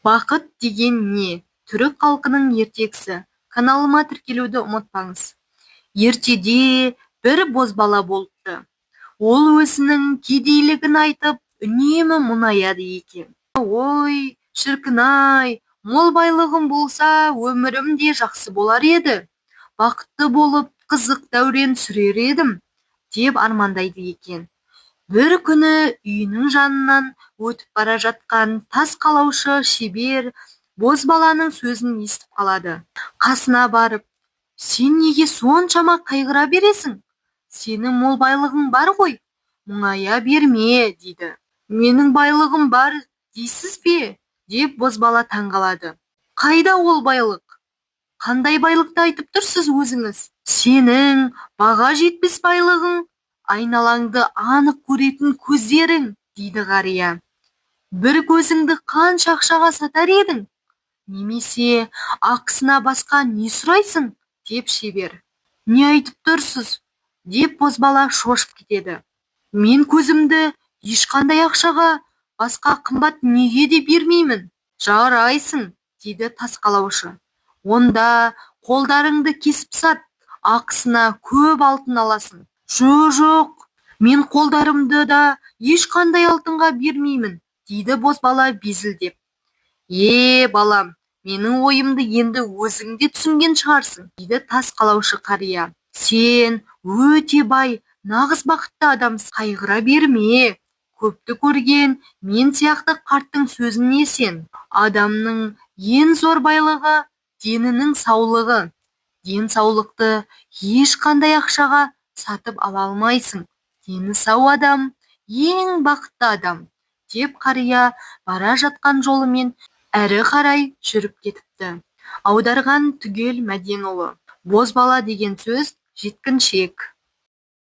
Бақыт деген не? Түрік халқының ертегісі. Каналыма тіркелуді ұмытпаңыз. Ертеде бір бозбала болыпты. Ол өзінің кедейлігін айтып, үнемі мұңаяды екен. Ой, шіркін-ай, мол байлығым болса, өмірім де жақсы болар еді. Бақытты болып, қызық дәурен сүрер едім, деп армандайды екен. Бір күні үйінің жанынан өтіп бара жатқан тас қалаушы шебер бозбаланың сөзін естіп қалады. Қасына барып, сен неге соншама қайғыра бересің? Сенің мол байлығың бар ғой, мұңая берме, дейді. Менің байлығым бар дейсіз бе? Деп бозбала таңғалады. Қайда ол байлық? Қандай байлықты айтып тұрсыз өзіңіз? Сенің баға жетпес байлығың, айналаңды анық көретін көздерің, дейді қария. Бір көзіңді қанша ақшаға сатар едің? Немесе ақысына басқа не сұрайсың? Деп шебер. Не айтып тұрсыз? Деп бозбала шошып кетеді. Мен көзімді ешқандай ақшаға, басқа қымбат дүниеге де бермеймін. Жарайсың, дейді тас қалаушы. Онда қолдарыңды кесіп сат, ақысына көп алтын аласың. Жоқ, мен қолдарымды да ешқандай алтынға бермеймін, дейді бозбала безілдеп. Е, балам, менің ойымды енді өзің де түсінген шығарсың, дейді тас қалаушы қария. Сен өте бай, нағыз бақытты адамсың, қайғыра берме. Көпті көрген мен сияқты қарттың сөзіне сен. Адамның ең зор байлығы денінің саулығы. Денсаулықты ешқандай ақшаға сатып ала алмайсың. Дені сау адам, ең бақытты адам, деп қария бара жатқан жолымен әрі қарай жүріп кетіпті. Аударған Түгел Мәденұлы. Бозбала деген сөз жеткіншек.